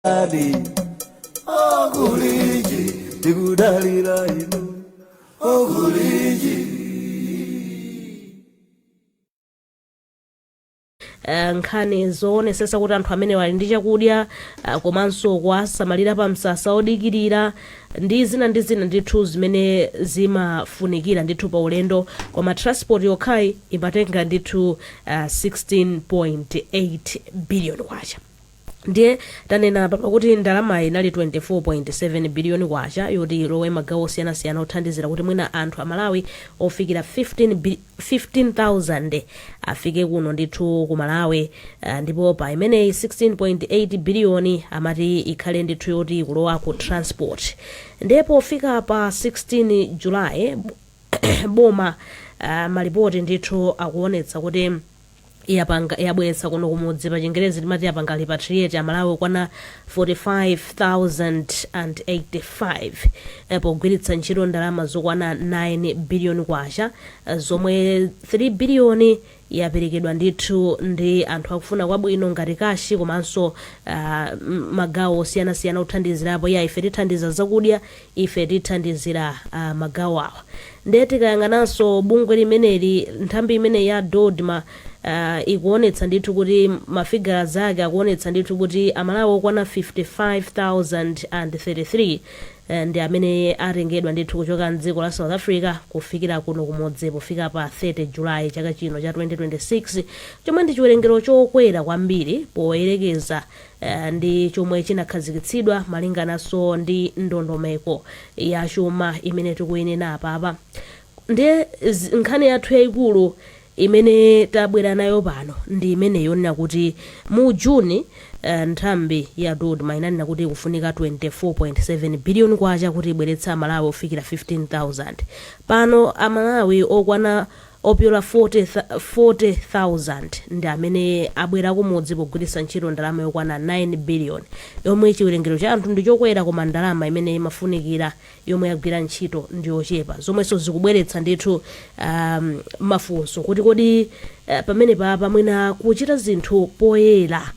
Adi okuliji tikudalira inu okuliji. Nkhani zoonesesa kuti anthu amene ali ndi chakudya, komanso kuwasamalira pa msasa odikirira ndi zina ndi zina ndithu zimene zimafunikira ndithu pa ulendo, koma transport yokhayi imatenga ndithu 16.8 billion kwacha. Ndiye tanena apa pakuti ndalamayi inali 24.7 biliyoni kwacha yoti ilowe magawo osiyanasiyana othandizira kuti mwina anthu Amalawi ofikira 15,000 afike kuno ndithu ku Malawi. Ndipo pa imeneyi 16.8 biliyoni amati ikhale ndithu yoti ikulowa ku transport. Ndiye pofika pa 16 July, boma, malipoti ndithu akuonetsa kuti yapanga, yabweretsa kuno kumudzi, pa Chingerezi timati yapanga repatriate, Amalawi okwana 45,085 pogwiritsa ntchito ndalama zokwana 9 biliyoni kwacha, zomwe 3 biliyoni yaperekedwa ndithu ndi anthu akufuna kwabwino ngati cash, komanso magawo osiyanasiyana othandizirapo ya ife tithandiza zakudya, ife tithandizira magawo awa. Ndiye tikayang'ananso bungwe limeneli, nthambi imene ya DoDMA, ikuonetsa ndithu kuti mafigures zake akuonetsa ndithu kuti Amalawi okwana 55,033 ndi amene atengedwa ndithu kuchoka mdziko la South Africa kufikira kuno kumudzi pofika pa 30 July chaka chino cha 2026, chomwe ndi chiwerengero chokwera kwambiri poyerekeza ndi chomwe chinakhazikitsidwa malingananso ndi ndondomeko ya chuma imene tikuyenera apapa. Ndiye nkhani yathu yayikulu imene tabwera nayo pano ndi imene yonena kuti mu Juni, nthambi ya DoDMA inanena kuti ikufunika 24.7 billion kwacha kuti ibweretse Amalawi ofikira 15,000. Pano Amalawi okwana opyola 40,000 ndi amene abwera kumudzi pogwiritsa ntchito ndalama yokwana 9 billion, yomwe chiwerengero cha anthu ndi chokwera koma ndalama imene imafunikira yomwe yagwira ntchito ndi yochepa, zomwenso zikubweretsa ndithu mafunso kuti kodi pamene papa mwina kuchita zinthu poyera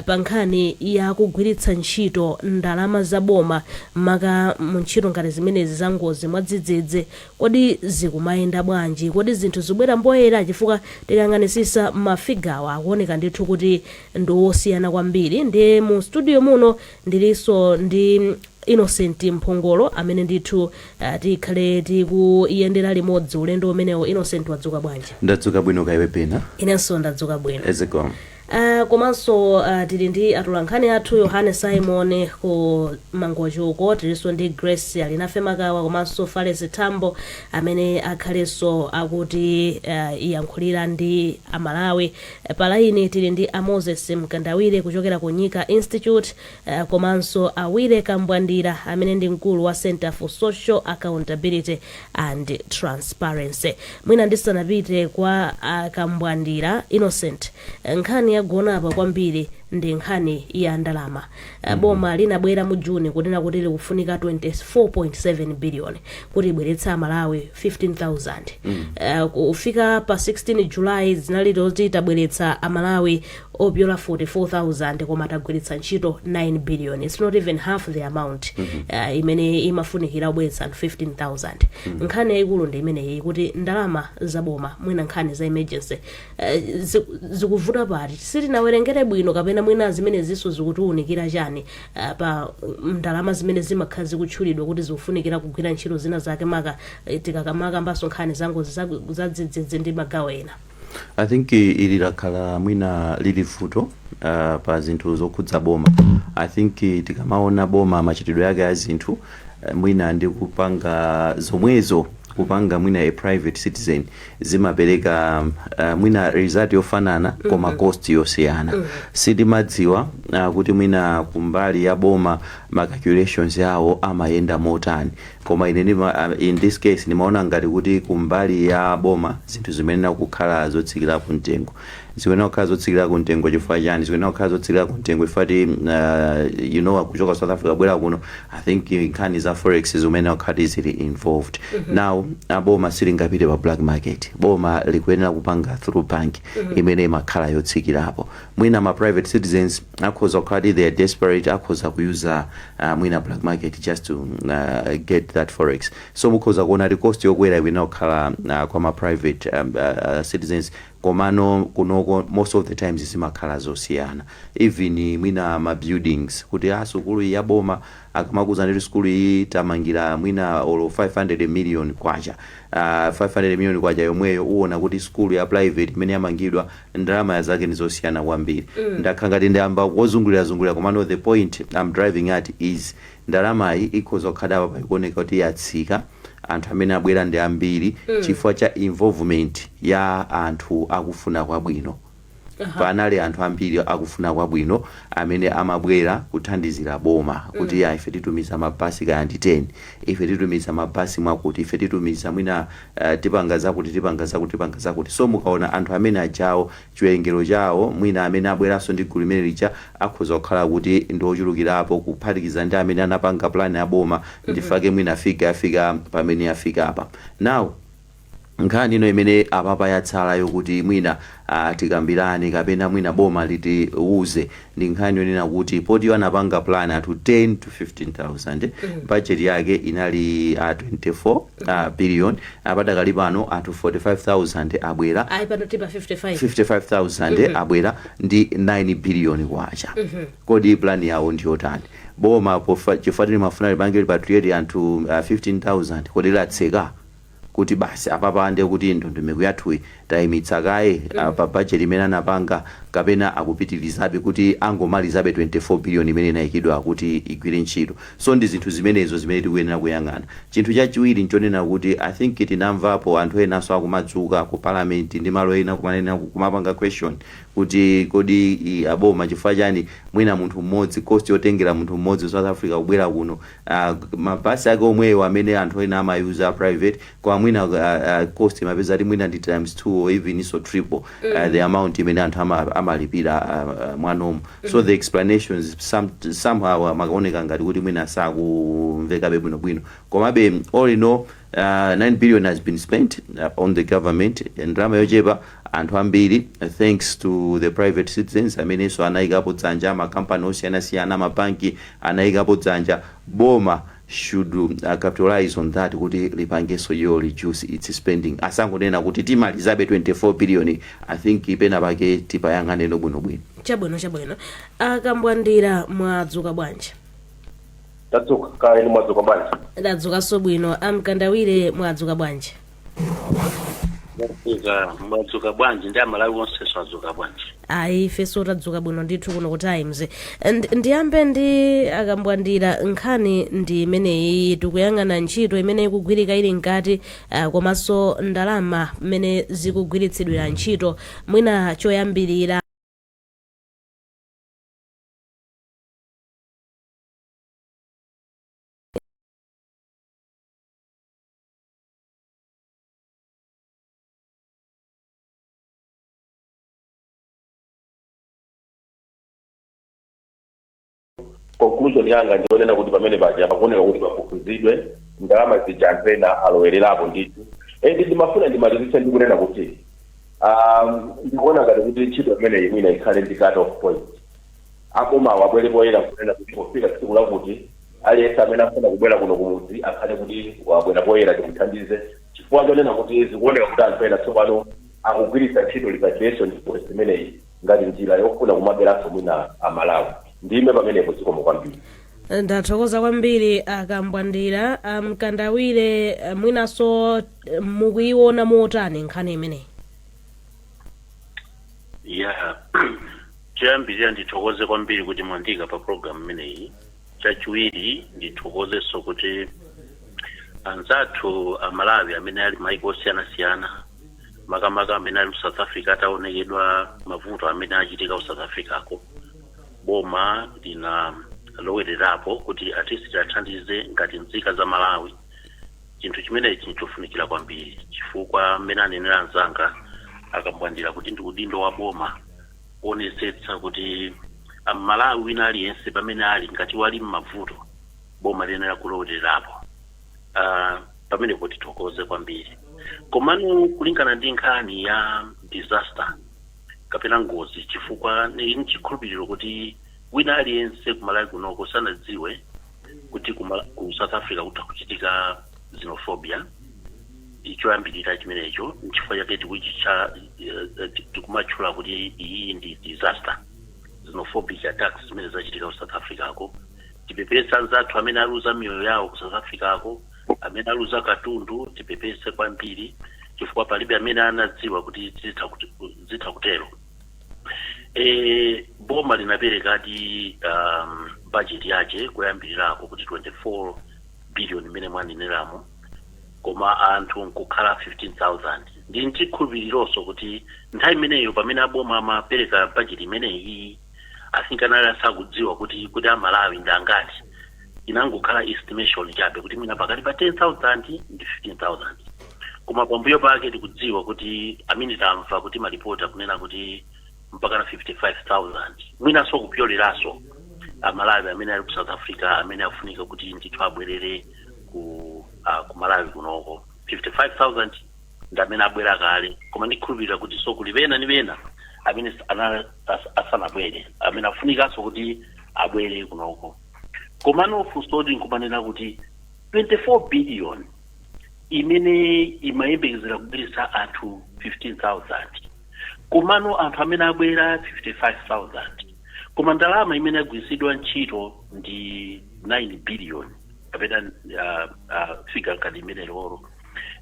pa nkhani ya kugwiritsa ntchito ndalama za boma, maka mu ntchito ngati zimenezi za ngozi mwadzidzidzi, kodi zikumayenda bwanji? Kodi zinthu zikubwera mpoyera? Chifukwa tikayang'anisisa mafigures akuoneka ndithu kuti ndi osiyana kwambiri. Ndiye mu studio muno ndilinso ndi Innocent Mphongolo amene ndithu tikhale tikuyendera limodzi ulendo umenewo. Innocent, wadzuka bwanji? Ndadzuka bwino, kaiwe pena? Inenso ndadzuka bwino. Ezeko. Komanso tili ndi atolankhani athu Yohane Simon ku Mangochi uko, tilinso ndi Grace Alinafe Makawa komanso Fales Tambo amene akhalenso akuti iyankhulira ndi Amalawi. Palaini tili ndi a Moses Mkandawire kuchokera ku Nyika Institute, komanso Awire Kambwandira amene ndi mkulu wa Center for Social Accountability and Transparency. Mwina ndisanapite kwa Kambwandira, Innocent, nkhani yagona apa kwambiri ndi nkhani ya ndalama. Boma linabwera mu Juni kunena kuti likufunika 24.7 billion kuti ibweretse Amalawi 15,000. Kufika pa 16 July zinali zoti tabweretsa Amalawi opyola 44,000 koma tagwiritsa ntchito 9 billion. It's not even half the amount imene imafunikira kubweretsa anthu 15,000. Nkhani yayikulu ndi imeneyi, kuti ndalama zaboma, mwina nkhani za emergency, zikuvuta pati? Sitinawerengere bwino kapena mwina zimene zinso zikutiwunikira chani pa ndalama zimene zimakhala zikutchulidwa kuti zikufunikira kugwira ntchito zina zake, maka tikakamakamba nkhani za ngozi za dzidzidzi ndi magawo ena? I think ili lakhala mwina lili vuto pa zinthu zokhudza boma. I think tikamaona boma, machitidwe yake a zinthu, mwina ndi kupanga zomwezo kupanga mwina a private citizen, zimapereka mwina result yofanana koma cost yosiyana. Sitimadziwa kuti mwina kumbali ya boma ma calculations yawo amayenda motani, koma ine in this case ndimaona ngati kuti kumbali ya boma zinthu zimenena kukhala zotsikirapo mtengo. Zikuyenera kukhala zotsikirako mtengo chifukwa chani? Zikuyenera kukhala zotsikirako mtengo chifukwa ti kuchoka South Africa kubwera kuno, I think nkhani za forex zikuyenera kukhala zili involved. Now boma silingapite pa black market. Boma likuyenera kupanga through bank imene imakhala yotsikirapo. Mwina ma private citizens akhoza kukhala kuti they are desperate, akhoza kuyuza mwina black market just to get that forex. So mukhoza kuona kuti cost yokwera ikuyenera kukhala kwa ma private citizens. Komano kunoko most of the times zimakhala zosiyana. Even mwina ma buildings, kuti a sukulu iyi ya boma, akamakuza nditi sukulu iyi tamangira mwina olo 500 million kwacha, 500 million kwacha yomweyo, uwona kuti sukulu ya private imene yamangidwa ndalama zake ndi zosiyana kwambiri. Ndakhala ngati ndiyamba wozungulira zungulira, komano the point I'm driving at is ndalamayi ikhoza kukhala apa paikuoneka kuti yatsika, anthu amene abwera ndi ambiri chifukwa cha involvement ya anthu akufuna kwabwino. Panali anthu ambiri akufuna kwabwino amene amabwera kuthandizira boma kuti ya, ife titumiza mabasi kaya ndi 10, ife titumiza mabasi mwakuti, ife titumiza mwina tipanga zakuti, tipanga zakuti, tipanga zakuti. So mukaona anthu amene ajawo, chiwerengero chawo, mwina amene abweranso ndi gulu limene lija, akhoza kukhala kuti ndi ochulukirapo kuphatikiza ndi amene anapanga plan ya boma. Ndifake mwina fika yafika pamene yafika apa. Now nkhani ino imene apapa yatsala yokuti mwina tikambirane kapena mwina boma litiuze ndi nkhani yonena kuti poti anapanga plan anthu 10 to 15,000, budget yake inali 24 billion, padakali pano anthu 45,000 abwera. Ayi, pano tipa 55. 55,000 abwera ndi 9 billion kwacha. Kodi plan yawo ndiyotani boma chifukwa limafuna lipange repatriate anthu 15,000? Kodi latseka kuti basi apapande kuti ndondomeko yathuyi tayimitsa kaye pa budget imene anapanga, kapena akupitirizabe kuti angomalizabe 24 billion imene inayikidwa kuti igwire ntchito? So ndi zinthu zimenezo zimene tikuyenera kuyang'ana. Chinthu chachiwiri nchonena kuti I think tinamvapo anthu enanso akumadzuka ku parliament ndi malo ena kumanena, kumapanga question kuti kodi aboma chifukwa chani mwina munthu mmodzi, cost yotengera munthu mmodzi South Africa kubwera kuno, mabasi ake omwewo amene anthu ena amayuza private, kwa mwina cost imapeza kuti mwina ndi times 2 or even so triple the amount imene anthu amalipira mwanomo. So the explanations somehow amaoneka ngati kuti mwina sakumvekabe bwinobwino. Komabe all in all, 9 billion has been spent on the government, ndalama yochepa, anthu ambiri, thanks to the private citizens amenenso anayikapo dzanja, makampani osiyanasiyana, mabanki anayikapo dzanja. Boma should capitalize on that kuti lipangenso yo reduce its spending, asangonena kuti timalizabe 24 billion. I think pena pake tipayang'aneno bwinobwino. Chabwino. Akambwandira, mwadzuka bwanji? Tadzuka kaya, inu mwadzuka bwanji? Ndadzukanso bwino. Amkandawire, mwadzuka bwanji? Mwadzuka, mwadzuka bwanji? Ndi Amalawi onsenso adzuka bwanji? Ayi, ifenso tadzuka bwino ndithu kuno ku Times. Ndiyambe ndi Akambwandira. Nkhani ndi imeneyi, tikuyang'ana ntchito imene ikugwirika ili mkati, komanso ndalama mmene zikugwiritsidwira ntchito. Mwina choyambirira Conclusion yanga ndionena kuti pamene paja pakuoneka kuti pafufuzidwe ndalama zija, anthu ena alowererapo ndithu. And ndimafuna ndimalizitse ndikunena kuti ndikuona ngati kuti ntchito imeneyi mwina ikhale ndi cut off point. Abomawo abwere poyera kunena kuti pofika tsiku lakuti aliyense amene afuna kubwera kuno kumudzi akhale kuti wabwera poyera, timuthandize, chifukwa chonena kuti zikuoneka kuti anthu ena tsopano akugwiritsa ntchito repatriation policy imeneyi ngati njira yofuna kumaberanso mwina Amalawi. Ndime pamenepo, zikomo kwambiri. Ndathokoza kwambiri, Akambwandira. Amkandawire, mwinanso mukuiona motani nkhani imeneyi? Ya, choyambirira ndithokoze kwambiri kuti mwandika pa program imeneyi. Chachiwiri, ndithokozenso kuti anzathu Amalawi amene ali maiko osiyanasiyana, makamaka amene ali ku South Africa, ataonekedwa mavuto amene achitika ku South Africa ko, boma linalowererapo kuti at least tiathandize ngati nzika za Malawi. Chinthu chimenechi nchofunikira kwambiri chifukwa mmene anenera anzanga, Akambwandira kuti ndi udindo wa boma kuonetsetsa kuti Amalawi wina aliyense pamene ali, ngati wali m'mavuto, boma liyenera kulowererapo. Pamenepo tithokoze kwambiri. Komano kulingana ndi nkhani ya disaster kapena ngozi, chifukwa ni nchikhulupiriro kuti wina aliyense kuMalawi kunoko sanadziwe kuti ku South Africa kutha kuchitika xenophobia. Ichoyambirira chimenecho, nchifukwa chake tikuchitcha, tikumatchula kuti iyi ndi disaster, xenophobic attacks zimene zachitika ku South Africa ko. Tipepese anzathu amene aluza miyoyo yawo ku South Africa ko, amene aluza katundu, tipepese kwambiri chifukwa palibe amene anadziwa kuti zitha kutero. Boma linaperekadi budget yake kuyambirirako kuti 24 billion imene mwaneneramo, koma anthu nkukhala 15,000. Ndi nchikhulupirironso kuti nthawi imeneyo pamene aboma amapereka budget imeneyi, I think anali asakudziwa kuti Amalawi ndi angati. Inangokhala estimation chabe kuti mwina pakati pa 10,000 ndi 15,000. Koma pambuyo pake tikudziwa kuti, amene tamva kuti malipoti akunena kuti mpaka na 55,000, mwinanso kupyoleranso, Amalawi amene ali ku South Africa amene afunika kuti ndithu abwerere ku Malawi kunoko. 55,000 ndi amene abwera kale, koma ndikhulupirira kuti so kuli pena ni pena amene asanabwere, amene afunikanso kuti abwere kunoko. Komano funso nkumanena kuti 24 billion imene imayembekezera kubweretsa anthu 15,000, komano anthu amene abwera 55,000, koma ndalama imene agwiritsidwa ntchito ndi 9 billion kapena figure ngati imene loro,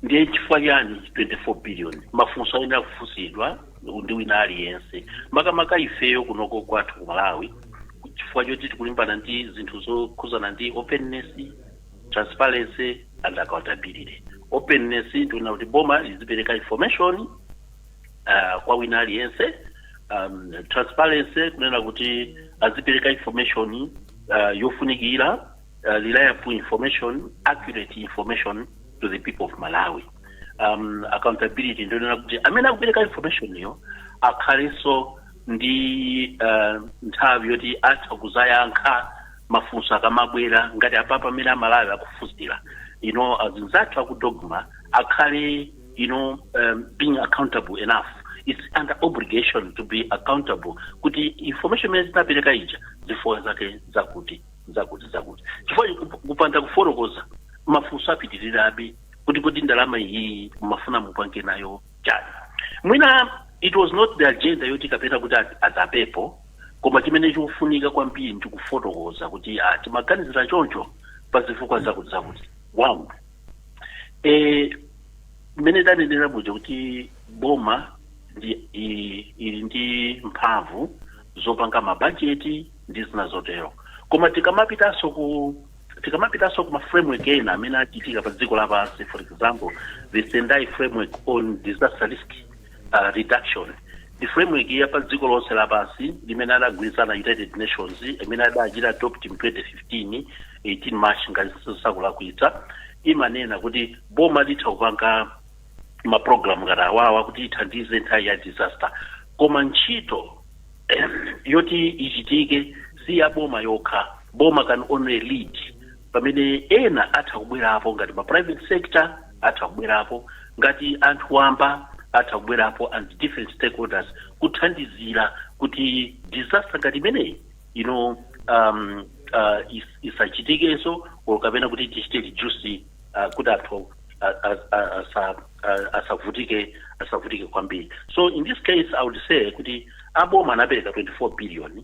ndiye chifukwa chani 24 billion? Mafunso ayenera kufunsidwa ndi wina aliyense, makamaka ifeyo kunoko kwathu ku Malawi, chifukwa choti tikulimbana ndi zinthu zokhuzana ndi openness, transparency and accountability. Openness ndikuona kuti boma lizipereka information kwa wina aliyense. Transparency kunena kuti azipereka information yofunikira, reliable information, accurate information to the people of Malawi. Accountability ndionena kuti amene akupereka information iyo akhalenso ndi nthawi yoti atha kuzayankha mafunso akamabwera, ngati apapa amene Amalawi akufunsira, azinzathu aku DoDMA akhale being accountable enough. It's under obligation to be accountable kuti information imene zinapereka ija, zifukwa zake zakuti zakuti zakuti, chifukwa kupanda kufotokoza, mafunso apitirirabe kuti ndalama iyi mumafuna mupange nayo chani? Mwina it was not the agenda yoti kapena kuti adzapepo, koma chimene chikufunika kwambiri ndi kufotokoza kuti timaganizira choncho pa zifukwa zakuti zakuti. One, mmene tanenera muja kuti boma ndi ili ndi mphamvu zopanga mabajeti ndi zina zotero, koma tikamapitanso ku ma framework ena amene achitika pa dziko lapansi, for example the Sendai Framework on Disaster Risk Reduction, the framework ya pa dziko lonse lapansi limene adagwirizana United Nations, imene adachita adopt in 2015, 18 March ngati sakulakwitsa, imanena kuti boma litha kupanga mapulogalamu ngati awawa kuti ithandize nthawi ya disaster, koma ntchito yoti ichitike si ya boma yokha. Boma can only lead, pamene ena atha kubwerapo, ngati ma private sector atha kubwerapo, ngati anthu wamba atha kubwerapo, and different stakeholders kuthandizira kuti disaster ngati imeneyi isachitikenso or kapena kuti tichite reduce, kuti anthu asavutike kwambiri. So in this case I would say kuti aboma anapereka 24 billion,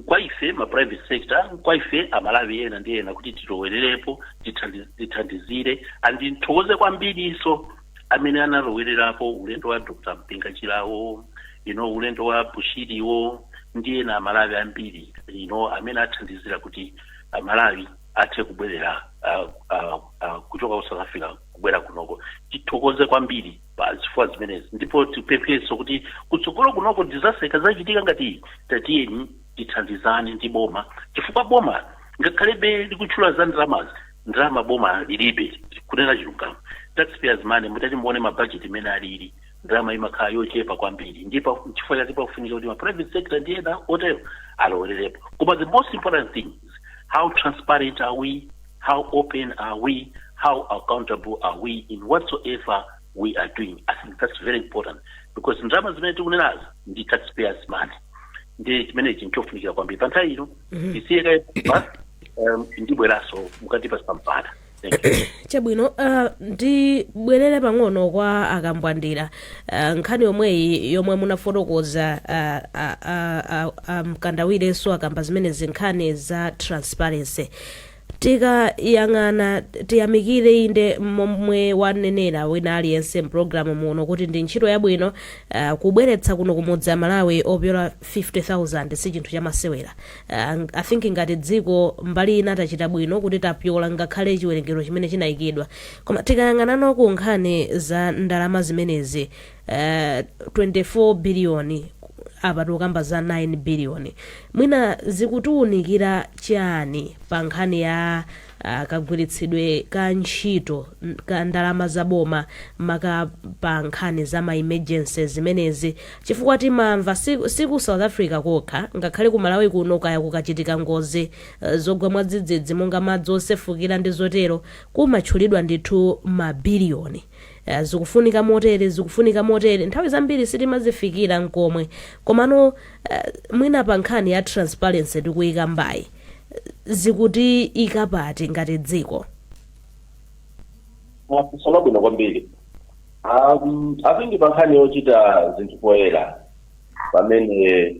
kwa ife ma private sector, kwa ife Amalawi ena ndi ena kuti tilowererepo, tithandizire. And nthokoze kwambiriso amene analowererapo, ulendo wa Dr Mpinganjirawo, ulendo wa Bushiriwo ndi ena Amalawi ambiri amene athandizira kuti Amalawi athe kubwerera kuchoka ku South Africa kubwera kunoko. Tithokoze kwambiri pa zifukwa zimenezi, ndipo tipempheso kuti kutsogolo kunoko disaster ikazachitika ngati iyi, tatiyeni tithandizane ndi boma, chifukwa boma ngakhalebe likutchula za ndalamazi, ndalama boma lilibe. Kunena chilungamo, taxpayers' money, mutati muone mabudget imene alili. Ndalama imakhala yochepa kwambiri, ndipo chifukwa chake pakufunika kuti ma private sector ndi ena otero alowererepo. Koma the most important thing is, how transparent are we, how open are we, how accountable are we in whatsoever we are doing? I think that's very important, because ndalama zimene tikunenazi ndi taxpayers' money. Ndi chimenechi nchofunikira kwambiri pa nthawi ino. Tisiye kaye, ndibweranso mukatipasa mpata. Thank you. Chabwino, ndibwerere pang'ono kwa Akambwandira. Nkhani yomweyi yomwe munafotokoza, Mkandawirenso akamba zimenezi, nkhani za transparency. Tikayang'ana, tiyamikire inde momwe wanenera wina aliyense mpulogalamu muno kuti ndi ntchito yabwino, kubweretsa kuno kumudzi Amalawi opyola 50,000 si chinthu chamasewera. I think ngati dziko mbali ina tachita bwino kuti tapyola ngakhale chiwerengero chimene chinayikidwa. Koma tikayang'anano ku nkhani za ndalama zimenezi, 24 biliyoni, apa tikukamba za 9 biliyoni, mwina zikutiwunikira chani pa nkhani ya kagwiritsidwe ka ntchito ka ndalama za boma, maka pa nkhani za ma emergency zimenezi? Chifukwa timamva si ku South Africa kokha, ngakhale ku Malawi kuno, kaya kukachitika ngozi zogwa mwadzidzidzi monga madzi osefukira ndi zotero, kumatchulidwa ndithu mabiliyoni, zikufunika motere, zikufunika motere. Nthawi zambiri sitimazifikira nkomwe. Komano mwina pa nkhani ya transparency tikuyika mbayi, zikuti ikapati ngati dziko? Mwafunso labwino kwambiri. I think pa nkhani yochita zinthu poyera pamene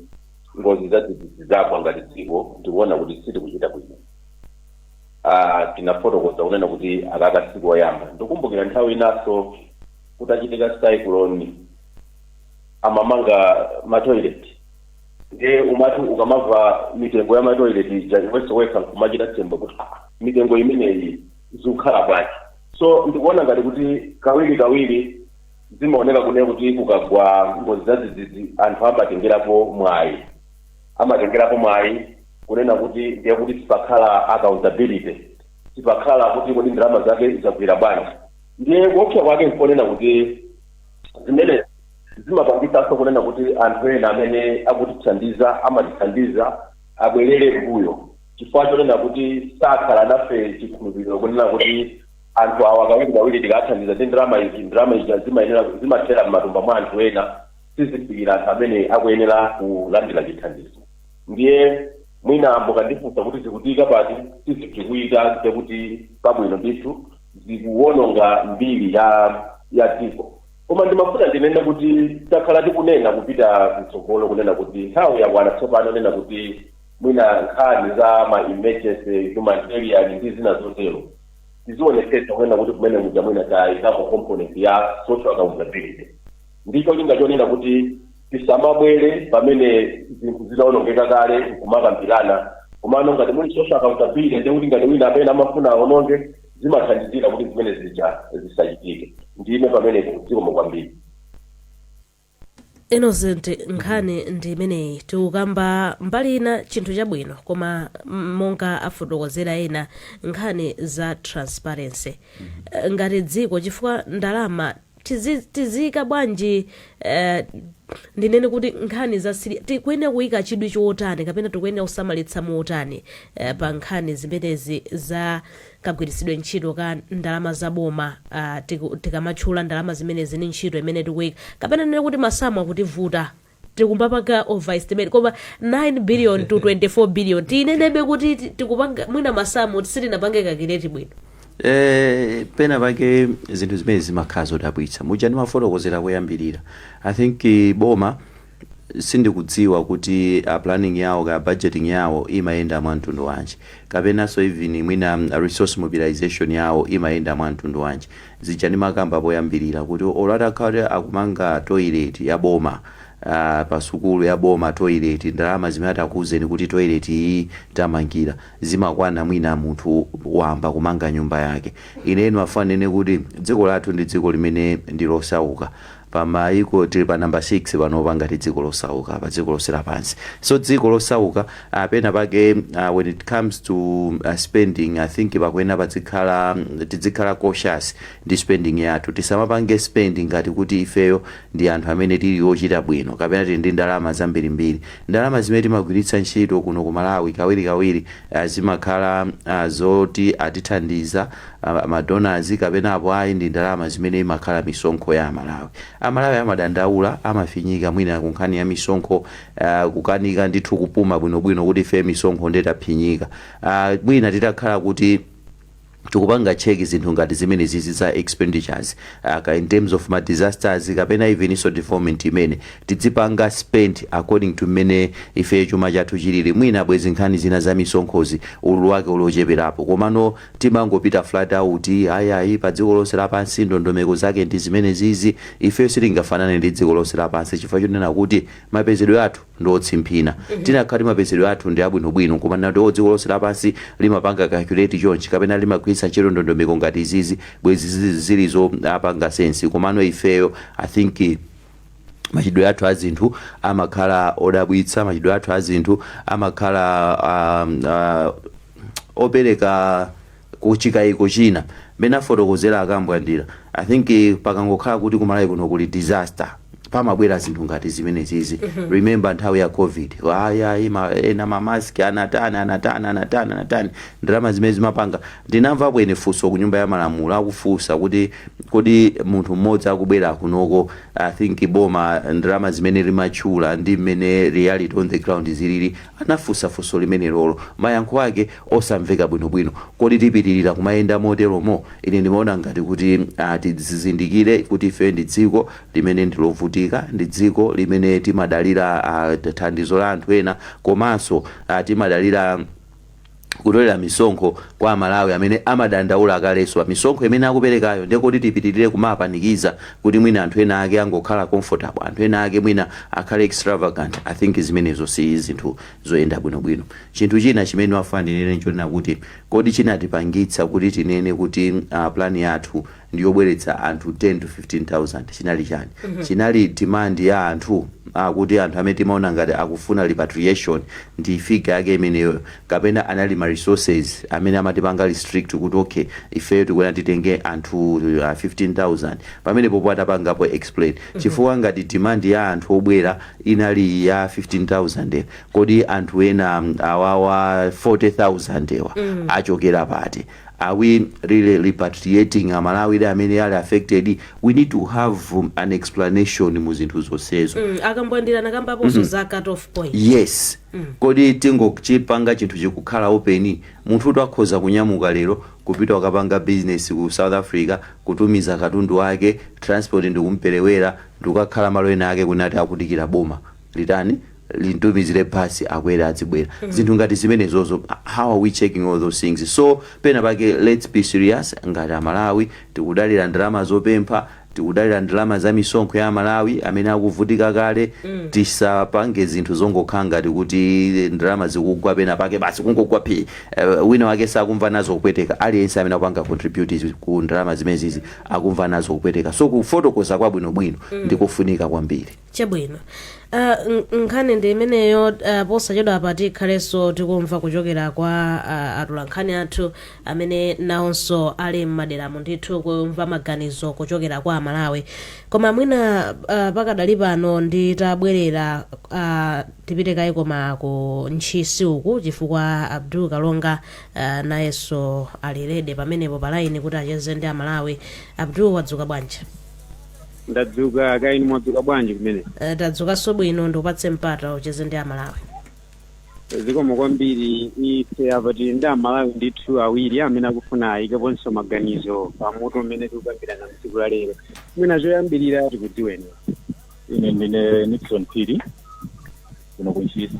ngozi zadzidzidzi zagwa, ngati dziko ndikuona kuti sitikuchita bwino. Tinafotokoza kunena kuti akaka siku oyamba. Ndikumbukira nthawi inaso kutachitika cyclone, amamanga matoilet. Ndiye umati ukamamva mitengo ya matoilet ija, iwenso wekha nkumachita tsembo kuti, "Ah, mitengo imeneyi zikukhala bwanji?" So ndikuona ngati kuti kawiri kawiri zimaoneka kunena kuti kukagwa ngozi zadzidzidzi, anthu amatengerapo mwayi, amatengerapo mwayi kunena kuti ndiye kuti sipakhala accountability, sipakhala kuti kodi ndalama zake zagwira bwanji. Ndiye kuopsa kwake nkonena kuti zimene zimapangisanso kunena kuti anthu ena amene akutithandiza, amatithandiza, abwerere mbuyo, chifukwa chonena kuti sakhala nafe chikhulupiriro kunena kuti anthu awa kawiri kawiri tikathandiza ndi ndalama izi, ndalama izi zimayenera zimathera m'matumba mwa anthu ena, sizifikira anthu amene akuyenera kulandira chithandizo. Ndiye mwina mukandifunsa kuti zikutika pati, sizikuyika kuti pabwino ndithu, zikuwononga mbiri ya dziko. Koma ndimafuna ndinene kuti takhala tikunena kupita mtsogolo kunena kuti nthawi yakwana tsopano nena kuti mwina nkhani za ma emergency, humanitarian ndi zina zotero, tizionetsetsa kunena kuti kumene kuja mwina tayikako component ya social accountability, ndicho linga chonena kuti tisamabwere pamene zinthu zitawonongeka kale nkumakambirana. Komano ngati muli social accountability, ndiye kuti ngati wina amene amafuna awononge, zimathandizira kuti zimene zija zisachitike. Ndime pamenepo, zikomo kwambiri. Innocent, nkhani ndi imeneyi tikukamba. Mbali ina chinthu chabwino, koma monga afotokozera ena, nkhani za transparency, ngati dziko, chifukwa ndalama tiziyika bwanji? Ndinene kuti nkhani za siri tikuyenera kuyika chidwi chotani, kapena tikuyenera kusamalitsa motani pa nkhani zimenezi za kagwiritsidwe ntchito ka ndalama za boma? Tikamatchula ndalama zimenezi ni ntchito imene tikuyika, kapena nene kuti masamu akutivuta, tikumbapanga overestimate, koma 9 billion to 24 billion, tinenebe kuti tikupanga mwina masamu sitinapange calculate bwino? Pena pake zinthu zimene zimakhala zodabwitsa, muja ndimafotokozera kuyambirira, I think boma sindikudziwa kuti planning yawo ka budgeting yawo imayenda mwa mtundu wanji, kapenanso even mwina resource mobilization yawo imayenda mwa mtundu wanji. Zija ndimakamba poyambirira kuti olo atakhala akumanga toilet ya boma, pa sukulu ya boma toilet, ndalama zimene atakuuzeni kuti toilet iyi tamangira zimakwana mwina munthu wamba kumanga nyumba yake. Ine mafanene kuti dziko lathu ndi dziko limene ndi losauka. Pa maiko tili pa number 6 panopa ngati dziko losauka pa dziko lonse lapansi. So dziko losauka, pena pake, when it comes to spending, I think pakuyenera pazikhala, tizikhala cautious ndi spending yathu. Tisamapange spending ngati kuti ifeyo ndi anthu amene tili ochita bwino kapena tili ndi ndalama zambirimbiri. Ndalama zimene timagwiritsa ntchito kuno ku Malawi kawirikawiri zimakhala zoti atithandiza madonors kapena apo ayi ndi ndalama zimene imakhala misonkho ya Amalawi. Amalawi amadandaula, amafinyika mwina ku nkhani ya misonkho, kukanika ndithu kupuma bwinobwino kuti ife misonkho ndetaphinyika. Mwina titakhala kuti tikupanga check zinthu ngati zimene zizi za expenditures, in terms of ma disasters kapena even iso development imene tidzipanga spend according to mmene ife chuma chathu chilili, mwina bwezi nkhani zina za misonkhozi ululu wake ulocheperapo. Komano timangopita flat out, ayayi, pa dziko lonse lapansi ndondomeko zake ndi zimene zizi. Ife sitingafanane ndi dziko lonse lapansi chifukwa chonena kuti mapezedwe athu ndi otsimphina. Tinakhala mapezedwe athu ndi abwinobwino, koma nati dziko lonse lapansi limapanga calculate chonchi kapena limagwiritsa ntchito ndondomeko ngati izizi, bwezi zilizo apanga sense. Komano ifeyo, I think machidwe athu a zinthu amakhala odabwitsa, machidwe athu a zinthu amakhala opereka kuchikayiko china. Mmene afotokozera akambwandira, I think pakangokhala kuti kumalawi kuno kuli disaster, pamabwera zinthu ngati zimenezizi. Remember nthawi ya COVID, aya ima ena mamaski anatani, anatani, anatani, anatani, ndalama zimene zimapanga. Ndinamva bwene funso ku Nyumba ya Malamulo akufunsa kuti kodi munthu mmodzi akubwera kunoko, I think boma ndalama zimene limatchula ndi mmene reality on the ground zilili? Anafunsa funso limene lolo, mayankho ake osamveka bwinobwino. Kodi tipitirira kumayenda moteromo? Ine ndimaona ngati kuti tizindikire kuti ife ndi dziko limene ndilovutika, ndi dziko limene timadalira thandizo la anthu ena, komanso timadalira kutolera misonkho kwa Amalawi amene amadandaula akalenso pa misonkho imene akuperekayo. Ndiye kuti tipitirire kumapanikiza kuti mwina anthu ena ake angokhala comfortable, anthu ena ake mwina akhale extravagant, I think zimenezo si zinthu zoyenda bwinobwino. Chinthu china chimene wafuna ndinene nchonena kuti kodi chinatipangitsa kuti tinene kuti plan yathu ndiyobweretsa anthu 10 to 15,000 chinali chani? Chinali demand ya anthu, kuti anthu amene timaona ngati akufuna repatriation ndi figure yake imeneyo, kapena anali ma resources amene amatipanga restrict kuti okay, ifeyo tikuona titenge anthu 15,000? Pamenepo potapangapo explain, chifukwa ngati demand ya anthu obwera inali ya 15,000, kodi anthu ena awawa 40,000 ewa achokera pati? Are we really repatriating Amalawi amene ali affected? We need to have an explanation mu zinthu zonsezo. Akambwandira nakambaponso za cut off point. Yes. Kodi tingochipanga chinthu chikukhala open, munthu akhoza kunyamuka lero kupita kukapanga business ku South Africa, kutumiza katundu wake, transport ndikumperewera, ndikukakhala malo ena ake kunati akudikira boma litani, lintumizire basi, akwere azibwera. Zinthu ngati zimenezozo, how are we checking all those things? So pena pake let's be serious. Ngati Amalawi tikudalira ndalama zopempha, tikudalira ndalama za misonkho ya Amalawi amene akuvutika kale, tisapange zinthu zongokhala ngati kuti ndalama zikugwa pena pake basi, kungogwa phi, wina wake sakumva nazo kupweteka. Aliyense amene akupanga contribute ku ndalama zimenezizi akumva nazo kupweteka. So kufotokoza kwabwinobwino ndikufunika kwambiri. Chabwino. Nkhani ndi imeneyo. Posachedwa apa tikhalenso tikumva kuchokera kwa atolankhani athu amene nawonso ali m'maderamo ndithu, kumva maganizo kuchokera kwa Amalawi. Koma mwina pakadali pano nditabwerera, tipite kaye koma ku Ntchisi uku, chifukwa Abdul Kalonga nayenso ali ready pamenepo pa line kuti acheze ndi Amalawi. Abdul, wadzuka bwanji? Ndadzuka kaini, mwadzuka bwanji kumene? Tadzukanso bwino. Ndikupatse mpata ucheze ndi Amalawi. Zikomo kwambiri. Ife apa tili ndi Amalawi ndithu awiri amene akufuna ayikeponso maganizo pamutu umene tikukambirana mtsiku la lero. Mwina choyambirira tikudziweni. Ine ndine Nixon Phiri kuno kuNtchisi.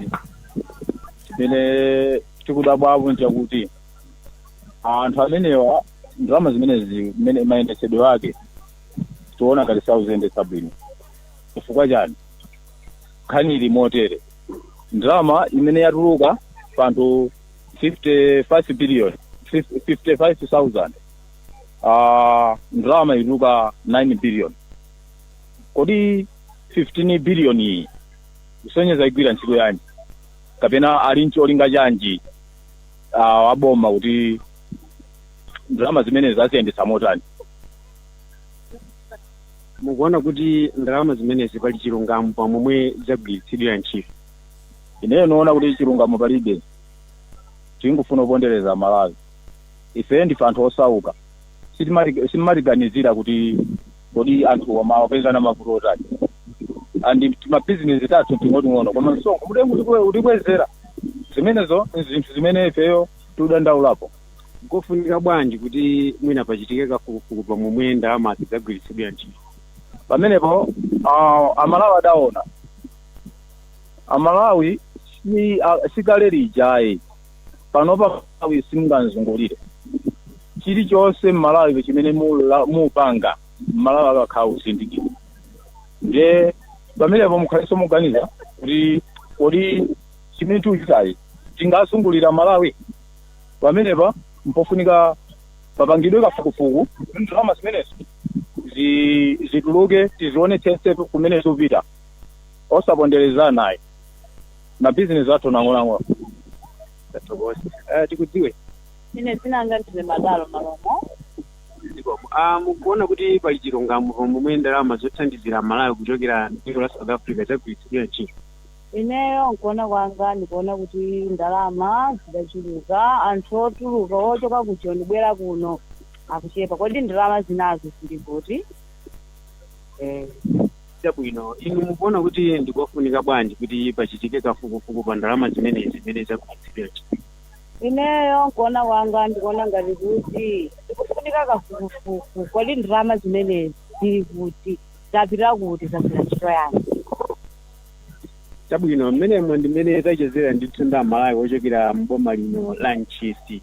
Chimene tikudabwapo nchakuti anthu amenewa, ndalama zimenezi, mmene mayendetsedwe ake tiona ngati sauziyendetsa bwino. Chifukwa chani? Nkhani ili motere: ndalama imene yatuluka panthu 55 billion, 55,000, ndalama ituluka 9 billion. Kodi 15 billion iyi kusonyeza igwira ntchito yanji, kapena ali ncholinga chanji aboma kuti ndalama zimenezi aziyendetsa motani? Mukuona kuti ndalama zimenezi pali chilungamo pamomwe zagwiritsidwira ntchito? Ineyo noona kuti chilungamo palibe. Tingufuna kupondereza Malawi. Ife ndife anthu osauka. Sitimatiganizira kuti kodi anthu amapezana mavuto otani, and timabizinesi tathu ting'oting'ono, koma msonkho mutengo utikwezera. Zimenezo zinthu zimene ifeyo tikudandaulapo. Nkofunika bwanji kuti mwina pachitike kafukufuku pamomwe ndalama zagwiritsidwira ntchito? Pamenepo Amalawi adaona. Amalawi si sikale lijayi. Panopa Malawi simunganzungulire. Chilichonse mmalawi chimene mupanga, Mmalawi akakhala kuzindikira. Ndiye pamenepo mukhalenso muganiza kuti kodi chimene tikuchitachi tingazungulira Malawi? Pamenepa mpofunika papangidwe kafukufuku kuti ndalama zimenezo zituluke, tizionetsetse kumene zikupita, osaponderezana ayi. Mabizinesi athu nang'ono-ang'ono. Tathokoza. Tikudziwe? Ine dzina ndine Madalo Malomo. Zikomo. Mukuona kuti pali chilungamo pomwe ndalama zothandizira Malawi kuchokera dziko la South Africa zagwiritsidwira ntchito? Ineyo nkuona kwanga ndikuona kuti ndalama zidachuluka. Anthu otuluka ochoka ku Joni bwera kuno akuchepa. Kodi ndalama zinazo zili kuti? Chabwino. Inu mukuona kuti ndikofunika bwanji kuti pachitike kafukufuku pa ndalama zimenezi zimene zagwiritsidwira ntchito? Ineyo nkuona kwanga ndikuona ngati kuti ndikufunika kafukufuku. Kodi ndalama zimenezi zili kuti, zapita kuti, zagwira ntchito yanji? Chabwino. Mmenemo ndi mmene tachezera ndithu ndi Amalawi ochokera mboma lino la Ntchisi.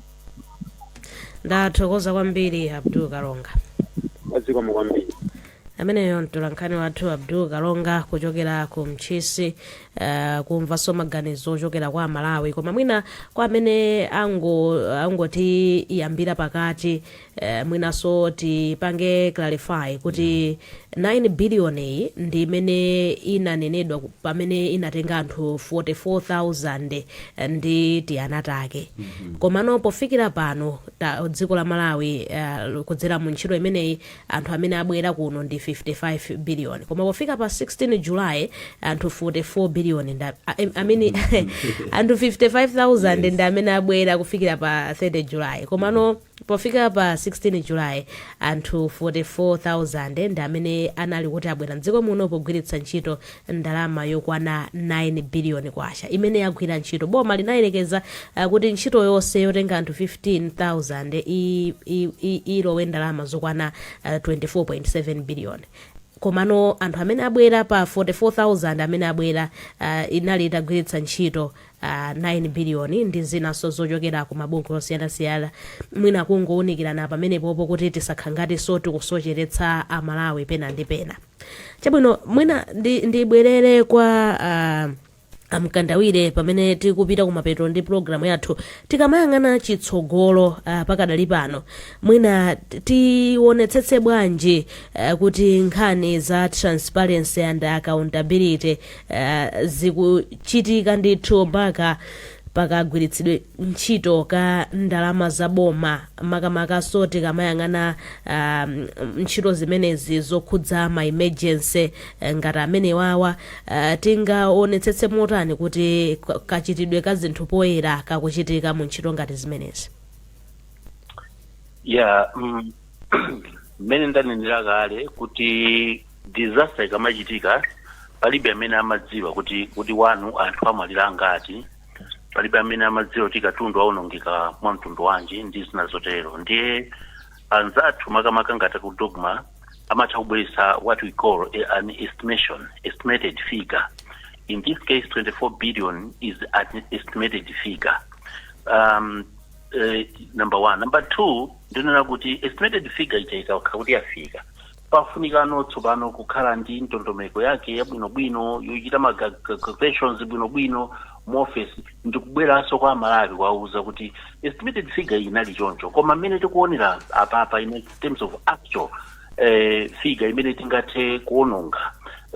Ndathokoza kwambiri, Abdul Kalonga. Zikomo kwambiri. Ameneyo mtolankhani wathu Abdul Kalonga kuchokera ku Mchisi, kumvanso maganizo ochokera kwa Amalawi. Koma mwina kwa amene angoti yambira pakati, mwinanso tipange clarify kuti 9 billion iyi ndi imene inanenedwa pamene inatenga anthu 44,000 ndi tiana take. Komano pofikira pano dziko la Malawi, kudzera mu ntchito imeneyi, anthu amene abwera kuno ndi 55 billion. Koma pofika pa 16 July, anthu 44 billion I mean, anthu 55,000 ndi amene abwera kufikira pa 30 July. Komano pofika pa 16 July, anthu 44,000 ndi amene anali kuti abwera mdziko muno pogwiritsa ntchito ndalama yokwana 9 billion kwacha imene yagwira ntchito. Boma linayerekeza kuti ntchito yonse yotenga anthu 15,000 ilowe ndalama zokwana 24.7 billion. Komano anthu amene abwera pa 44,000 amene abwera, inali itagwiritsa ntchito 9 billion ndi zinanso zochokera ku mabungwe osiyanasiyana. Mwina kungowunikirana pamenepopo kuti tisakhangatinso tikusocheretsa Amalawi pena ndi pena. Chabwino, mwina ndibwerere kwa Amkandawire pamene tikupita kumapeto ndi pulogalamu yathu. Tikamayang'ana chitsogolo, pakadali pano mwina tionetsetse bwanji kuti nkhani za transparency and accountability zikuchitika ndithu mpaka pakagwiritsidwe ntchito ka ndalama za boma, makamakaso tikamayang'ana ntchito zimenezi zokhudza ma emergency ngati amenewawa? Tingaonetsetse motani kuti kachitidwe ka zinthu poyera kakuchitika mu ntchito ngati zimenezi? Ya, mmene ndanenera kale kuti disaster ikamachitika, palibe amene amadziwa kuti wanu anthu amwalira angati, palibe amene amadziwa kuti katundu awonongeka mwa mtundu wanji ndi zina zotero. Ndiye anzathu, makamaka ngati ku DoDMA, amatha kubweretsa what we call an estimation, estimated figure. In this case, 24 billion is an estimated figure, number one. Number two, ndinena kuti estimated figure ija ikakhala kuti yafika, pafunikano tsopano kukhala ndi ndondomeko yake yabwinobwino yochita ma calculations bwinobwino mu office, ndikubweranso kwa Amalawi kuwauza kuti estimated figure inali choncho, koma mmene tikuonera apapa in terms of actual figure imene tingathe kuononga.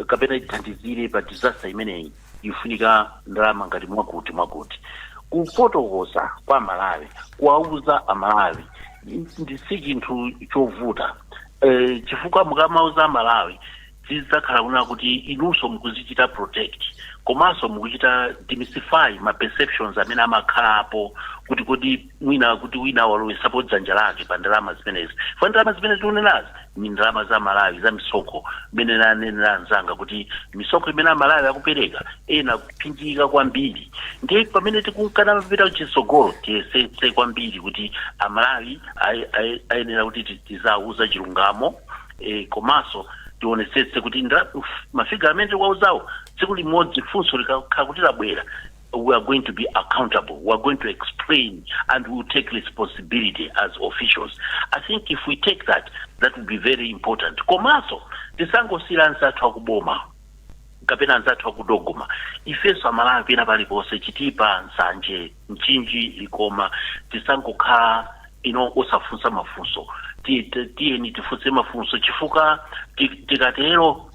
Kapena ithandizire pa disaster imeneyi, ifunika ndalama ngati mwakuti mwakuti. Kufotokoza kwa Malawi, kuwauza Amalawi ndi si chinthu chovuta, chifukwa mukamauza Amalawi zidzakhala kunena kuti inunso mukuzichita protect, komanso mukuchita demystify ma perceptions amene amakhalapo kuti mwina kuti wina walowesapo dzanja lake pa ndalama zimenezi. Fa ndalama zimene tikunenazi ni ndalama za Malawi, za misonkho, imene nanenera anzanga kuti misonkho imene Amalawi akupereka, ena kuphinjika kwambiri. Ndiye pamene tikunkana mapita kuchitsogolo, tiyesetse kwambiri kuti Amalawi ayenera kuti tizawuza chilungamo, komanso tionetsetse kuti ma figure amene tikuwauzawo, tsiku limodzi funso likakhala kuti labwera, we are going to be accountable, we are going to explain and we will take responsibility as officials. I think if we take that, that will be very important. Komanso tisangosiyira anzathu akuboma kapena anzathu akudogoma. Ifenso Amalawi pena paliponse, Chitipa, Nsanje, Mchinji, Likoma, tisangokhala osafunsa mafunso. Tiyeni tifunse mafunso, chifukwa tikatero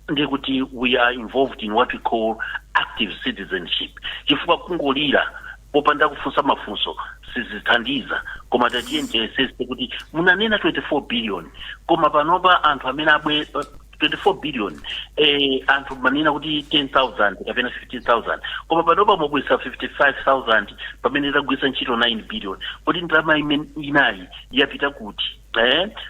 ndikuti we are involved in what we call active citizenship, chifukwa kungolira popanda kufunsa mafunso sizithandiza. Koma tatiye tiyesese kuti munanena 24 billion, koma panopa anthu amene abwe 24 billion, anthu manena kuti 10,000 kapena 15,000, koma panopa mwabwesa 55,000 pamene tagwisa ntchito 9 billion. Kuti ndalama imene inayi yapita kuti?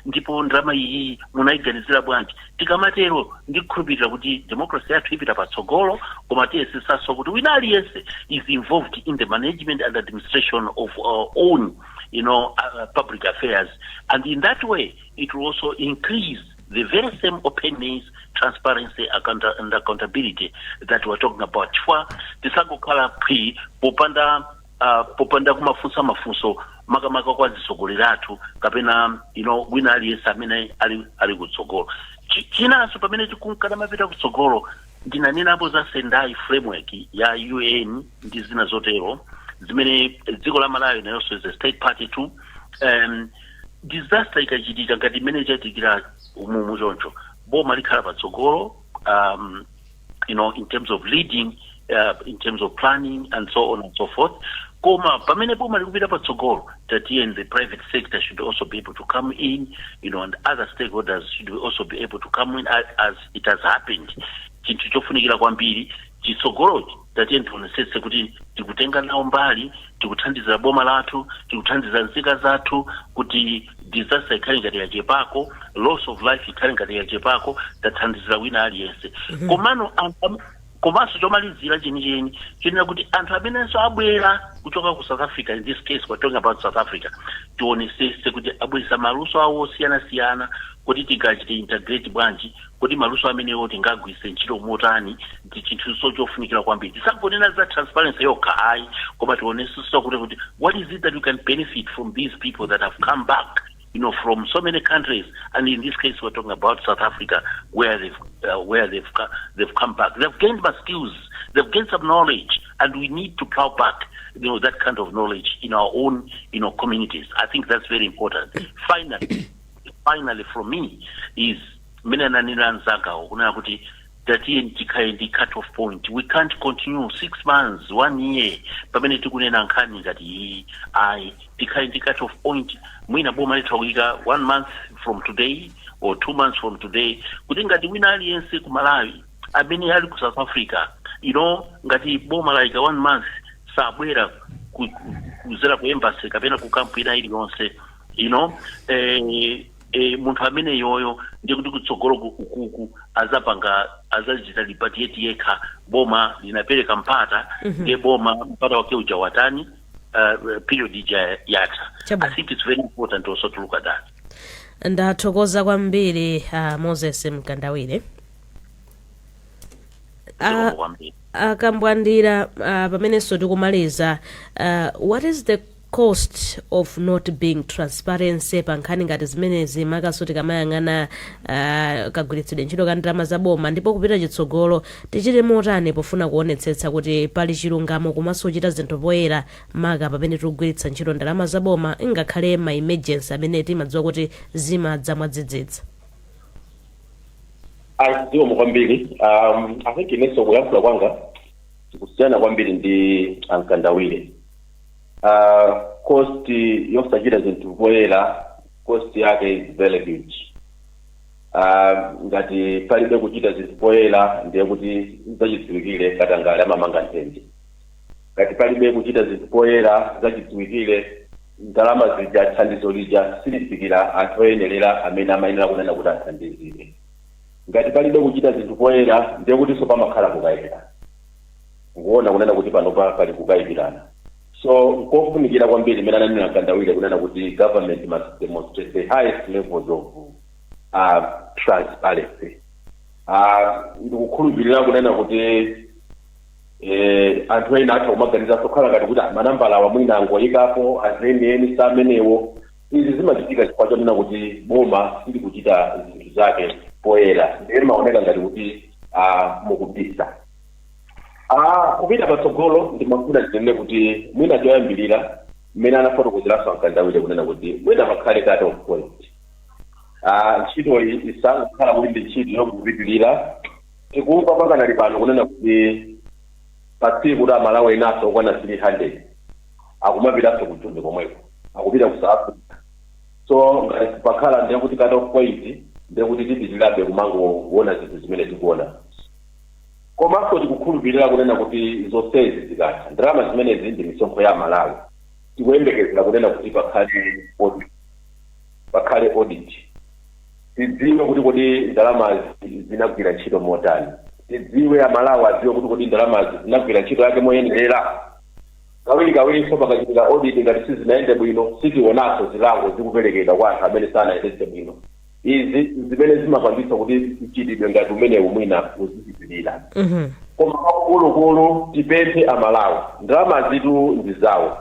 Ndipo ndalama iyi munayiganizira bwanji? Tikamatero ndikukhulupirira kuti democracy yathu ipita patsogolo. Koma tiyesesanso kuti wina aliyense is involved in the management and administration of our own public affairs, and in that way it will also increase the very same openness, transparency and accountability that we're talking about, chifukwa tisangokhala phwi popanda kumafunsa mafunso, makamaka kwa atsogoleri athu kapena wina aliyense amene ali kutsogolo. Chinanso, pamene tikunkana mapita kutsogolo, ndinanenapo za Sendai Framework ya UN ndi zina zotero zimene dziko la Malawi nayonso is a state party to. Disaster ikachitika ngati imene chachitikira umumu choncho, boma likhala patsogolo in terms of leading, in terms of planning and so on and so forth. Koma pamene boma likupita patsogolo, tatiye the private sector should also be able to come in and other stakeholders should also be able to come in as it has happened. Chinthu chofunikira kwambiri chitsogolochi, tatiye tionesetse kuti tikutenga nawo mbali, tikuthandiza boma lathu, tikuthandiza nzika zathu kuti disaster ikhale ngati yachepako, loss of life ikhale ngati yachepako, tathandizira wina aliyense. Komano komanso chomalizira chenicheni chenera kuti anthu amenenso abwera kuchoka ku South Africa, in this case we're talking about South Africa, tionesese kuti abweresa maluso awo osiyanasiyana, kuti tingachite integrate bwanji, kuti maluso amenewo tingagwise ntchito motani. Ndi chinthu chofunikira kwambiri. Tisangonena za transparency yokha ayi, koma tionesenso kuti what is it that we can benefit from these people that have come back from so many countries, and in this case we're talking about South Africa, where they've come back. They've gained some skills, they've gained some knowledge, and we need to plow back that kind of knowledge in our own communities. I think that's very important. Finally, from me is mene nanena anzangawo kunena kuti tatiye tikhale ndi cut off point. We can't continue 6 months, one year pamene tikunena nkhani ngati iyi ayi. Tikhale ndi cut off point. Mwina boma litha kuyika one month from today or 2 months from today, kuti ngati wina aliyense ku Malawi amene ali ku South Africa, ngati boma layika one month sabwera kuzera ku embassy kapena ku camp ina iliyonse, munthu amene yoyo ndiye kuti kutsogolo ukuku azapanga, azachita repatriate yekha. Boma linapereka mpata, ndiye boma mpata wake uja watani? Period ija yatha. Chabwino. I think it's very important also to look at that. Ndathokoza kwambiri, Moses Mkandawire. Zikomo kwambiri. Akambwandira, pamenenso tikumaliza, what is the cost of not being transparency pa nkhani ngati zimenezi, makaso tikamayang'ana kagwiritsidwe ntchito ka ndalama za boma? Ndipo kupita chitsogolo tichite motani pofuna kuonetsetsa kuti pali chilungamo komanso kuchita zinthu poyera, maka pamene tikugwiritsa ntchito ndalama za boma, ngakhale ma emergency amene timadziwa kuti zimadza mwadzidzidzi? Zikomo kwambiri. I think inenso kuyankhula kwanga kusiyana kwambiri ndi ankandawire. Cost yosachita zinthu poyera, cost yake is very huge. Ngati palibe kuchita zinthu poyera, ndiye kuti zachidziwikire katangale amamanga nthenje. Ngati palibe kuchita zinthu poyera, zachidziwikire ndalama zija, thandizo lija silifikira anthu oyenerera amene amayenera kunena kuti athandizire. Ngati palibe kuchita zinthu poyera, ndiye kutinso pamakhala kukayikirana. Nkuona kunena kuti panopa pali kukayikirana, so nkofunikira kwambiri imene ananena Mkandawire kunena kuti government must demonstrate the highest levels of transparency. Ndikukhulupirira kunena kuti anthu ena atha kumaganiza kukhala ngati kuti manambala awa mwina angoyikapo, anthu enieni samenewo. Izi zimachitika chifukwa chonena kuti boma silikuchita zinthu zake poyera, ndiye maoneka ngati kuti mukubisa. Kupita patsogolo, ndimafuna ndinene kuti mwina choyambirira, mmene anafotokozeranso Ankandawire kunena kuti mwina pakhale cut off point. Ntchitoyi isangokhala kuti ndi ntchito yokupitirira. Tikumva pakanali pano kunena kuti pa tsiku kuti Amalawi enaso okwana 300 akumapitanso ku Joni komweko, akupita ku South Africa. So ngati pakhala, ndiye kuti cut off point, ndiye kuti tipitirirabe kumangoona zinthu zimene tikuona. Komanso tikukhulupirira kunena kuti zonsezi zikatha, ndalama zimenezi ndi misonkho ya Malawi. Tikuyembekezera kunena kuti pakhale audit, pakhale audit, tidziwe kuti kodi ndalamazi zinagwira ntchito motani. Tidziwe, Amalawi adziwe kuti kodi ndalamazi zinagwira ntchito yake moyenerera. Kawiri kawirinso pakachitika audit, ngati sizinayende bwino, sitionanso zilango zikuperekedwa kwa anthu amene sanayendetse bwino. Izi zimene zimapangitsa kuti mchitidwe ngati umenewu mwina uzipitirira. Koma kwakukulukulu tipemphe Amalawi, ndalamazitu ndi zawo.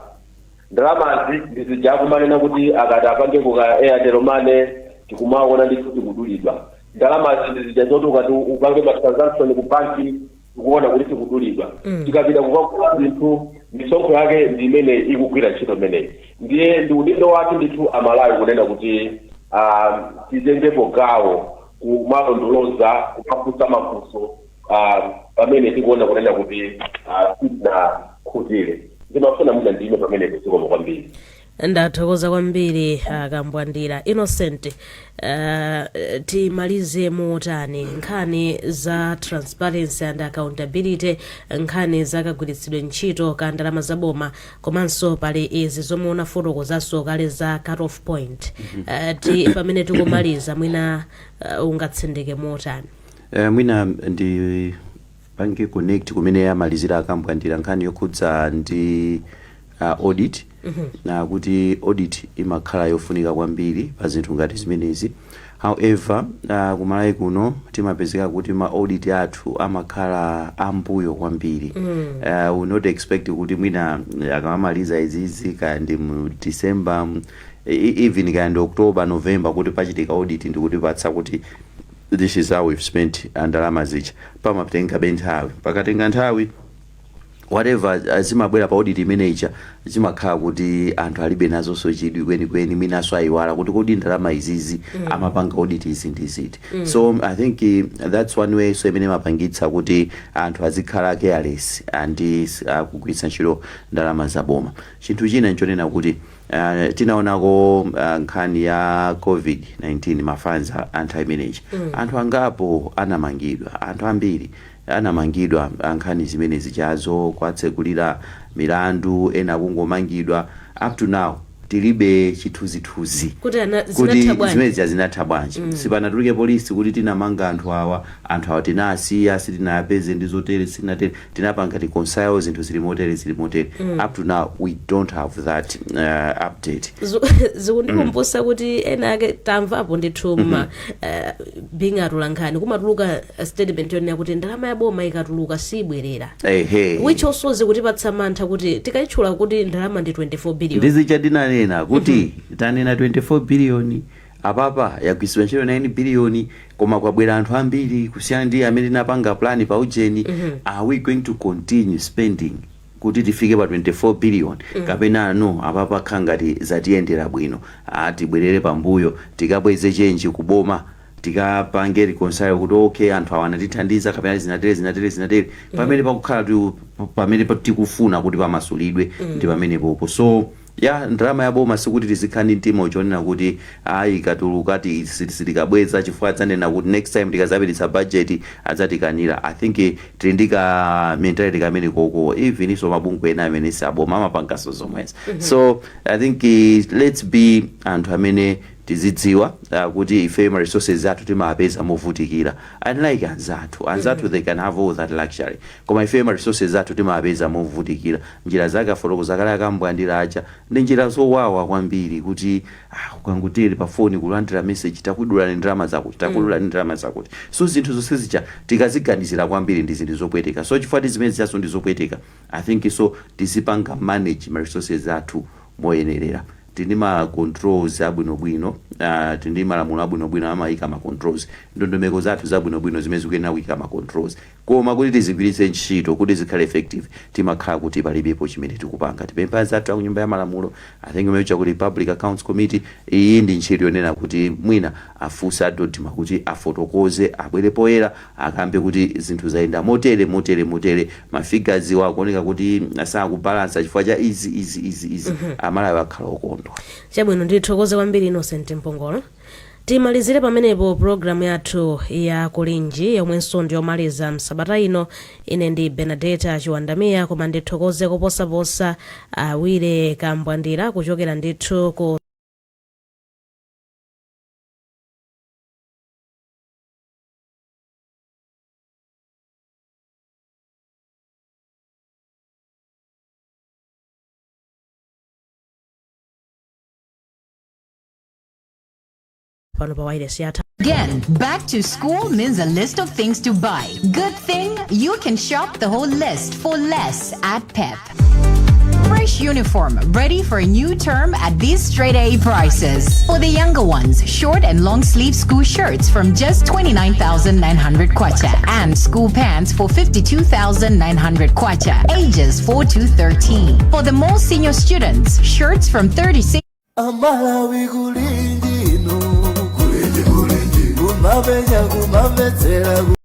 Ndalamazi ndizija kumanena kuti akati apange kuka Airtel Money, tikumaona ndithu tikudulidwa. Ndalamazi ndizija zoti ukati upange ma transaction ku banki, tikuona kuti tikudulidwa. Tikapita kukagula zinthu, misonkho yake ndi imene ikugwira ntchito imeneyi. Ndiye ndi udindo wathu ndithu Amalawi kunena kuti titengepo gawo kumalondoloza, kumafunsa mafunso pamene tikuona kunena kuti sitinakhutire. Ndimafuna mwina ndime pamene. Zikomo kwambiri. Ndathokoza kwambiri, Akambwandira Innocent. Timalize motani nkhani za transparency and accountability, nkhani za kagwiritsidwe ntchito ka ndalama za boma, komanso pali izi zomwe unafotokozanso kale za cut off point? Pamene tikumaliza, mwina ungatsindike motani? Mwina ndi pange connect kumene amalizira Akambwandira, nkhani yokhudza ndi audit, na kuti audit imakhala yofunika kwambiri pa zinthu ngati zimenezi. However, kumalawi kuno timapezeka kuti ma audit athu amakhala ambuyo kwambiri. We not expect kuti mwina akamamaliza izizi, kaya ndi mu December, even kaya ndi October, November, kuti pachitika audit ndikutipatsa kuti this is how we've spent ndalama zicha. Pamatenga be nthawi. Pakatenga nthawi, whatever zimabwera pa audit imeneija zimakhala kuti anthu alibe nazonso chidwi kwenikweni. Mwinanso ayiwala kuti kodi ndalama izizi amapanga audit izi ndi ziti. So I think that's one way so imene imapangitsa kuti anthu azikhala careless and kugwiritsa ntchito ndalama zaboma. Chinthu china nchonena kuti tinaonako nkhani ya COVID-19, ma funds a nthawi imeneyi. Anthu angapo anamangidwa, anthu ambiri anamangidwa nkhani zimene zichazo, kwatsekulira milandu, ena kungomangidwa. Up to now tilibe chithunzithunzi kuti ana kuti zinatha bwanji. Zimene zija zinatha bwanji. Sipanatuluke polisi kuti tinamanga anthu awa, anthu awa tinasiya, sitinapeze ndi zotere, sitinatere, tinapanga reconcile, zinthu zili motere, zili motere. Up to now we don't have that update. Zikundikumbutsa kuti ena ake tamvapo ndithu ma being atolankhani, kumatuluka statement yonena kuti ndalama ya boma ikatuluka sibwerera, which also zikutipatsa mantha kuti tikayitchula kuti ndalama ndi 24 billion. Ndizicha tinanena kuti tanena 24 billion, apapa yagwiritsidwa ntchito 9 billion, koma kwabwera anthu ambiri kusiyana ndi amene tinapanga plan pa ujeni. Are we going to continue spending kuti tifike pa 24 billion, kapena no, apapa kha ngati zatiyendera bwino, tibwerere pambuyo tikabweze change kuboma? Tikapange reconcile kuti okay, anthu awa anatithandiza kapena zinatere, zinatere, zinatere. Pamene pakukhala pamene tikufuna kuti pamasulidwe ndi pamene popo. So ya ndalama ya boma, sikuti tizikhala ndi mtima uchonena kuti ayi, ikatuluka sitikabweza chifukwa adzanena kuti next time tikazapititsa budget adzatikanira. I think tili ndi ka mentality kamene koko. Even iso mabungwe ena amene si aboma amapanganso zomwezi. So I think let's be anthu amene tizidziwa kuti ife ma resources athu timapeza movutikira, unlike anzathu. Anzathu, they can have all that luxury, koma ife ma resources athu timapeza movutikira. Njira zake afotokoza kale akambwandira aja, ndi njira zowawa kwambiri kuti ukangotere pa foni kulandira message, takudulani ndalama zakuti, takudulani ndalama zakuti. So zinthu zonse zija tikaziganizira kwambiri ndi zinthu zopweteka. So chifukwa zimene zijaso ndi zopweteka, I think so tizipanga manage ma resources athu moyenerera. Tindi ma controls abwinobwino, tindi malamulo abwinobwino amayika ma controls, ndondomeko zathu zabwinobwino zimene zikuyenera kuyika ma controls, koma kuti tizigwiritse ntchito kuti zikhale effective, timakhala kuti palibepo chimene tikupanga. Tipempha zathu aku Nyumba ya Malamulo, I think imenecha kuti Public Accounts Committee, iyi ndi ntchito yonena kuti mwina afunse a DoDMA kuti afotokoze, abwere poyera, akambe kuti zinthu zayenda motere, motere, motere, ma figures akuoneka kuti sakubalansa chifukwa cha izi, izi, izi, izi. Amalawi akhala okondwa. Chabwino, ndithokoze kwambiri Innocent Mpongolo. Timalizire pamenepo programu yathu ya Kulinji, yomwenso ndiyomaliza msabata ino. Ine ndi Benadeta Chiwandamiya, koma ndithokoze koposaposa Awire Kambwandira kuchokera ndithu ku pano pa wireless yathu. Again, back to school means a list of things to buy. Good thing you can shop the whole list for less at PEP. Fresh uniform, ready for a new term at these straight A prices. For the younger ones, short and long sleeve school shirts from just 29,900 kwacha and school pants for 52,900 kwacha, ages 4 to 13. For the more senior students, shirts from 36 Amalawi, kulinji inu, kulinji, kulinji, kumapenya, kumamvetsera.